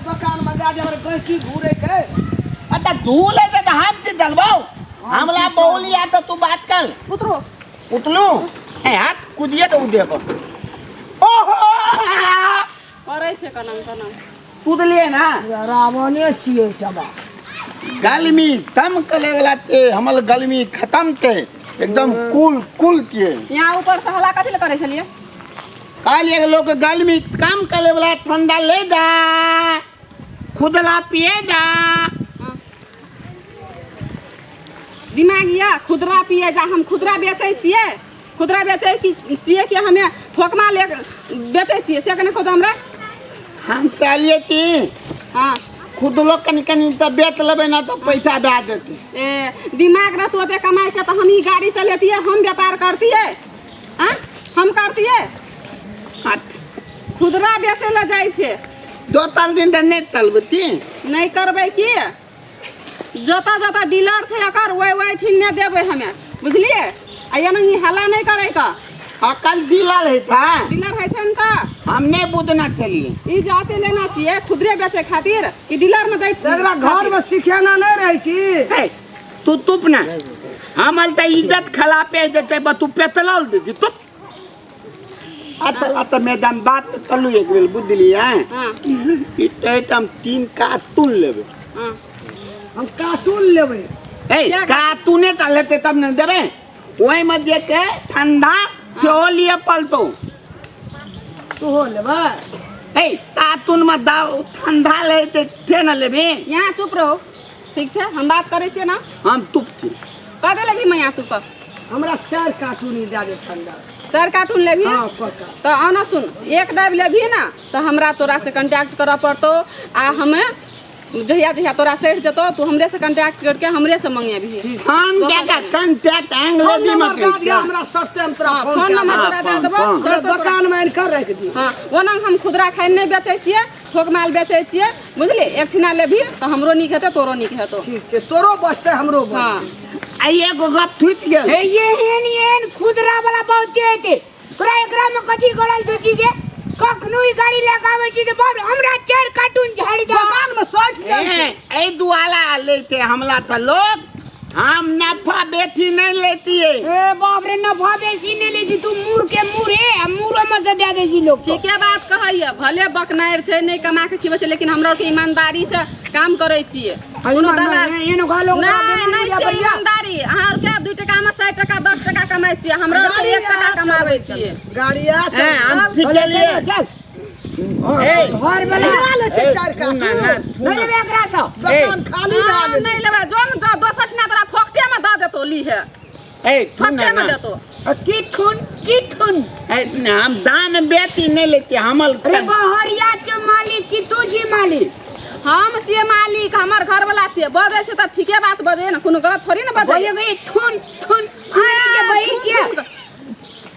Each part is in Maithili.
दोकान में जा जे गहकी घूरे के। आ त तू ले दे त हम ती डलबौ। हमला बोलिया त तू बात कर। उतरो। उतलू ए हाथ कुदिए त उ देबो। ओहो करै छै कनम कनम। कुदलिए ना। रावणे छियै टबा। गर्मी दम कले वाला ते हमल गर्मी खत्म ते एकदम कूल कूल के। यहाँ ऊपर से हल्ला कथी ले करै छलियै? काल एक लोग गर्मी काम करे वाला ठंडा ले जा खुदला पिए जा। दिमाग या खुदरा पिए जा। हम खुदरा बेचै छियै, खुदरा बेचै की छियै कि हमे थोकमा ले बेचै छियै से कने खुद हमरा। हम कहलिए कि हाँ खुदलो कनी कनी तऽ बेच लेबै ना तऽ पैसा दए देतै। ए दिमाग रहतो ओते कमाइ के तऽ हम ई गाड़ी चलेतियै, हम व्यापार करतियै, आँ हम करतियै। हाँ। खुदरा बेचै लए जाइ छै। दो तीन दिन तऽ नहि चलबती। नहि करबै की? जतऽ जतऽ डीलर छै एकर ओहि ओहि ठीन नहि देबै हमे, बुझलियै? आ एना ई हल्ला नहि करै के। अकल डीलर है था। डीलर है छै ने तऽ। हम नहि बुझना चलिए। ई जाते लेना छियै खुदरे बेचै खातिर कि डीलर में दै? एकरा घर में सिखेना नहीं रहै छी। हे, तू तुप ना हमर तऽ इज्जत खरापे देतै बा तू पेतलल दे तू। अत अत मैडम बात कलू एक बेर बुझलियै? हाँ। ई तऽ हम 3 कार्टून लेबै। हाँ। हम कार्टून लेबै। ए कार्टूने तऽ लेतै तब ने देबै। ओहिमे जे के ठंडा सेहो लिए पलतो। तोहो लेबै? ए कार्टून में दाव ठंडा लेतै से ने लेबै। यहाँ चुप रहो, ठीक छै? हम बात करै छियै ना। हम चुप छी। कदे लेबही मैया चुप? हमरा 4 कार्टून ही दए दे ठंडा। 4 कार्टून लेबही? हाँ, पक्का। तऽ आना सुन, एक दाबि लेबही ना तऽ हमरा तोरा से कॉन्टैक्ट करऽ पड़तौ आ हमे जहिया जहिया तोरा सठि जेतौ तू हमरे से कॉन्टैक्ट करके हमरे से मंगेबही। हम क्या का कॉन्टैक्ट एंग फोन लेबी नंबर मत दए दिअ हमरा सस्ते में तोरा हाँ, फोन फोन कए नंबर देब। तोरा दए हाँ, देबौ, फोन, सर हमरा तोरा- दोकान में आनि कऽ राखि दिअ। हाँ, ओना हम खुदरा खाइ नहि बेचै छियै, थोक माल बेचै छियै, बुझली? एक ठिना लेबही तऽ हमरो नीक हेतै तोरो नीक हेतौ। ठीक छै, तोरो बचतै हमरो बचतै। हाँ। आ एगो गप टूटि गेल। हे ये एहन एहन खुदरा वाला बहुते हेतै। तोरा एकरा में कथी गड़ल छौ जी के? कखनो ई गाड़ी लए के आबै छी तऽ बाप रे, हमरा 4 कार्टून झाड़ि दे। दोकान में 60 गेल छै। ए, एहि दुआला लेते हमला तऽ लोग हम नफा बेसी नहीं लेती है। ए बाप रे, नफा बेसी नहीं ले छी तू, मूर के मूर है, आ मूरो में से दे दे छी लोग के। ठीके बात कहैया, भले बकनारि छै नहि कमा के खिबै छै, लेकिन हमरा आरके ईमानदारी से काम करै छियै। कोनो दलाल एहन ओकरा लोग नहि, देने नहि नहीं छै बढ़िया। ईमानदारी। अहाँ आरके 2 टका में 4 टका 10 टका कमाइ छियै, हमरा आरके गाड़ी 1 टका आ कमाबै छियै। गाड़ी आ ए, हम ठीक केलिए। चल। ए, घर वाला लगा ले छै 4 सुन ना, कार्टून। ना, सुन नहीं ना। लेबै एकरा से। दोकान खाली भए हाँ, गेलै। नहीं लेबै, जो ने दोसर ठिना तोरा फोकटे में दऽ देतौ, ली हे। ए, सुन ना, फोकटे में ना। देतौ। की थुन, की थुन? ए, ना, हम दाम बेसी नहीं लेते, हमल अरे बहरिया छौ मालिक की तू छी मालिक? हम छियै मालिक, हमर घर वाला छियै। बजै छै तऽ ठीके बात बजै ने, कोनो गलत थोड़ी ने बजै। बोले गई थुन, थुन, सुनै के बहिर छियै।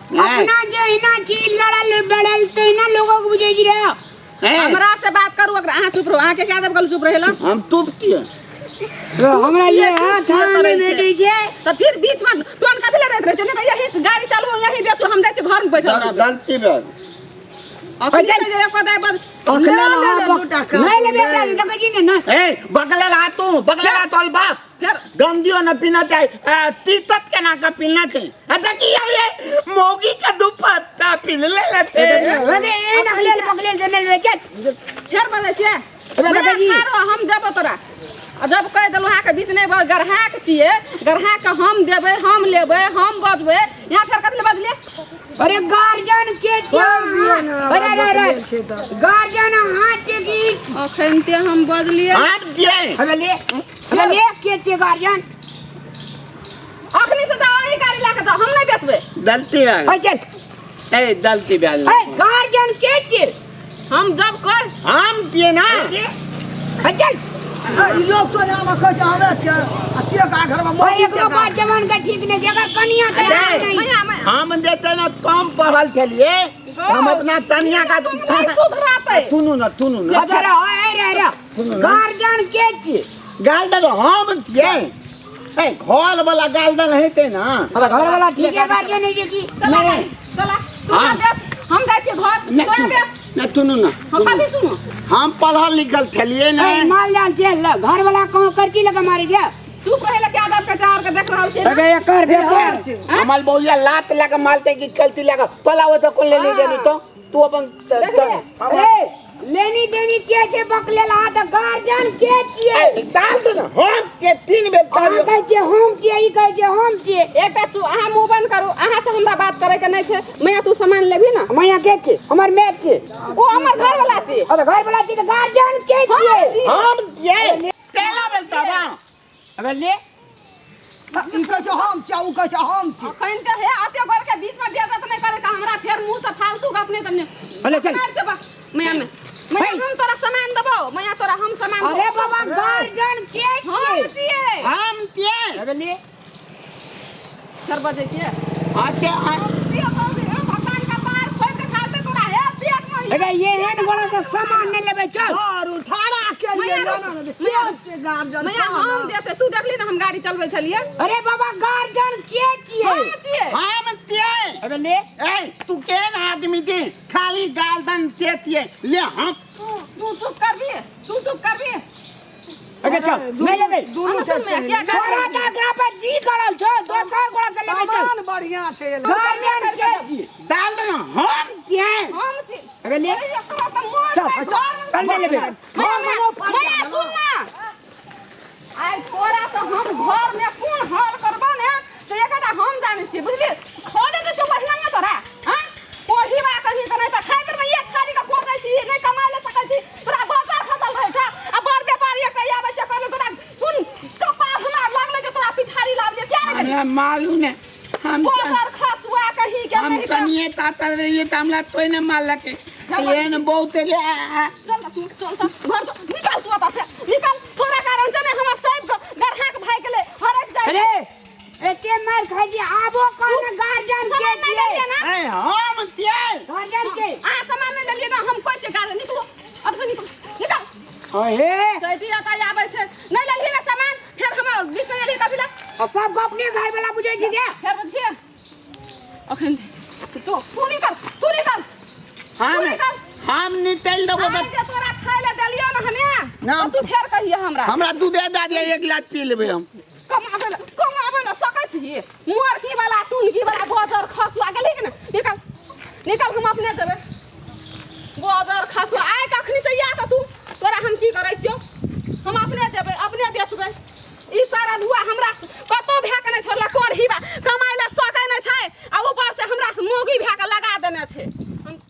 अपना जे एना छी लड़ल बड़ल तहिना लोगों के बुझै छी रे। ए। हमरा से बात करू, अगर अहाँ चुप रहू, अहाँके क्या देब कहलू चुप रहै ला? हम चुप छियै। हमरा ये चुप हाथ किए हाथ करै नहि छै? भेटै छै। तऽ फिर बीच में टोन कथी ले रहैत रहै छै? नहि तऽ यही से गाड़ी चलबू, यही बेचू, हम जाइ छी घर में बैठल रहबै। गलती भेल। अखनी से जे एको दाइ बज- बकले ले, ले, ला, ले, बक- दूटा काम नहीं लेबे ले। एकरा, देखै छी ने, ना। ए, बकले ला तू, बकले ला तोर बाप। फिर गंदियो न पीना चाहिए, तीतत के ना का पीना चाहिए। अच्छा की ये मोगी का दुपट्टा पीन ले लेते। अरे, ए, नकलेल, बकलेल से नहीं लेबे, चल। फिर बजै छियै? अबे मैया, देखै छी। खारो, हम देबो तोरा। आ जब कहि देलहुँ अहाँके बीच नहि गरहाक छियै, गरहाक हम देबै, हम लेबै, हम बजबै, यहाँ फेर कथी लए बजलियै? अरे गार्जियन के छियै? छोड़ दियौ ने, अरे, अरे, अरे, बकलेल छै तऽ। गार्जियन अहाँ छियै की? अखन ते हम बजलियै। आप दिए। अबे ले, अबे ले, के छियै गार्जियन? अखनी से तऽ अहीं गाड़ी लए कऽ जाउ, हम नहि बेचबै। गलती भए गेल। ओइ चल। ए, गलती भए गेल। ए, गार्जियन के छियै? हम जब कह हम दिए ना। ए, चल। ए, ई लोग तो जामा कहै छै हमे के, आ के का घर में ओए, मोगी एकरो के बात जवान का ठीक नहीं छै, अगर कनिया के अरे, नहीं। मैया, मैया। हम देते ना कम पढ़ल छलिए, हम अपना तनिया का तुम नहीं सुधराते। सुनू ना, सुनू ना। अच्छा, रहो, ए, रे, रे। सुनू ना। गार्जियन के छियै? गाल दे दो, हम छियै। ए, घर वाला गाल दे हेतै ना। अरे, घर वाला ठीक है, गार्जियन है जे की? चला, नहीं। चला, तू हाँ। बेच, हम जाइ छियै घर, नहीं, तोरा तू- बेच। नहीं सुनू ना। हम कभी सुनो। हम पढ़ल लिखल थलिए ना। ए माल जाल छै ल घर वाला कोनो करची लगा मारे छै। चुप रहे ला के आदत के चार के देख रहल छै ना। अबे एकर बेटा हमार बौलिया लात लगा मारते कि गलती लगा पला वो तो कोन ले ले देनी तो तू अपन देख ले। ए लेनी देनी के छै बकलेल हाथ गार्जियन के छियै? डाल दे ना हम के तीन बेर अहाँ तारियो। कहै छियै हम छियै, ई कहै छियै हम छियै। एकटा चु अहाँ मुंह बंद करू, अहाँ से हमरा बात करे के नहीं छै। मैया तू सामान लेबही ना? मैया के छियै? हमर my छियै। ओ हमर घर वाला छियै। अरे घर वाला छियै तऽ गार्जियन के छियै? हम छियै। तेला बेल तबा। अबे ले। ई कहै छै हम छियै, उ कहै छै हम छियै। अखन के हे अते घर के बीच में बेइज्जत नहीं करे के हमरा फेर मुंह से फालतू गप नहीं करने। भले चल। मार से बा। मैया में मैया हम तोरा सामान देबो, मैया तोरा हम सामान देबो। अरे बाबा गार्जियन के हम छियै? छियै। हम छियै। अबे ले। फेर बजै छियै। आते आ भगवान का पार खोल के खाते तोरा हे पेट में। अबे ये एहन गोला से सामान नहीं लेबै चल। और उठाड़ा के लिए मैया जाना ना। मैया गार्जियन मैया हम देते तू देखली ना हम गाड़ी चलबै छलियै। अरे बाबा गार्जियन के छियै? हम छियै। हम छियै। अबे ले। ए तू केहन आदमी छी खाली गार्जियन के छियै ले हम। तू चुप करबी, तू चुप करबी। अबे चल नहीं लेबै। दुनू सुन मैया क्या तोरा कर तऽ एकरा पर जी करल छौ दोसर गोला से लेबै चल। सामान बढ़िया छै। गार्जियन के छियै? डाल दे ना हम छियै। हम छियै। अबे ले। एकरा तऽ मोर चल, छै, घर में चल ले लेबै। मैया मैया सुन ना, आइ तोरा तऽ हम घर में कोन हाल करबो ने से एकटा हम जानै छियै बुझली। खोले दे छौ बहिना तोरा हां कोढ़ी बा कहीं के नहीं तऽ खाइ में एक थाली के पहुंचै छी नहीं कमाइ ले सकै छी। तोरा बजार खसल रहै छै आ बड़ व्यापारी एकटा आबै छै कहलक तोरा कोन कपार हमरा लगलै जे तोरा पिछाड़ी लाबलियै किया नहि गेलियै? हमरा मालूम ने हम बजार खसुआ कहीं के हम नहीं के। कनिए ताता रहिए तऽ हमरा तोय ने मारलकै। एहन बहुत ले चल तऽ चल तऽ घर जो निकल तू ओतऽ से निकल। तोरा कारण से ने हमर सब गरहाक भागि गेलै हरक जाइ अरे एते मार खाइ छी आबो कोन गार्जियन के सामान नहीं छियै? लेलियै ना? ए हम छियै। गार्जियन के अहाँ सामान नहीं लेलियै ना हम कोइ छै गार्जियन निकलो अब से निकलो निकल। अहे सैटी आता आबै छै नहीं लेलियै ना सामान फेर हमरा बीच में एलियै कथी ला? आ सब गप ने घर वाला बुझै छी के? फेर बुझियै अखन तू तू निकल तू निकल हम निकल देबो आइ जे तोरा खाइ ले देलियौ ना हमे ना। तू फेर कहिए हमरा। हमरा दूध दे दिया एक गिलास पी लेबै हम। कमाबै ना कमाबै ना सकै छी मोरकी वाला टुनकी वाला बजर खसुआ गेली कि ना? निकल निकल हम अपने जेबै। बजर खसुआ आइ कखनी से या तऽ तू तोरा हम की करै छियौ? हम अपने जेबै अपने बेचबै। ई सारा धुआ हमरा कतौ भए के नहि छोड़लक।